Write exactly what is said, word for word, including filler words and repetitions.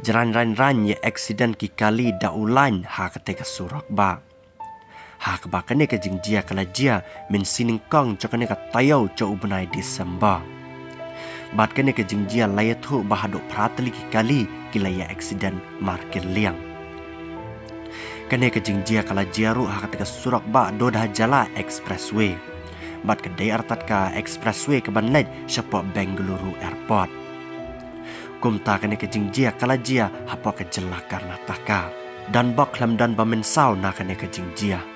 Jrang rain rain ïa accident ki kali da u lain ha kata ka surok bah. Ha kaba kane ka jingjia ka la jia mynsngi nyngkong jong kane ka taïew jong u bnai December. Bad kane ka jingjia la ïathuh ba haduh phra tylli ki kali ki la ïa accident markylliang. Kane ka jingjia ka la jia ruh ha kata ka surok bah Dodha Jala Expressway. Bad ka dei artat ka expressway kaban leit shapoh Bengaluru Airport. Kumta kane ka jingjia ka la jia hapoh ka jylla Karnataka. Don bok khlem don ba mynsaw na kane ka jingjia.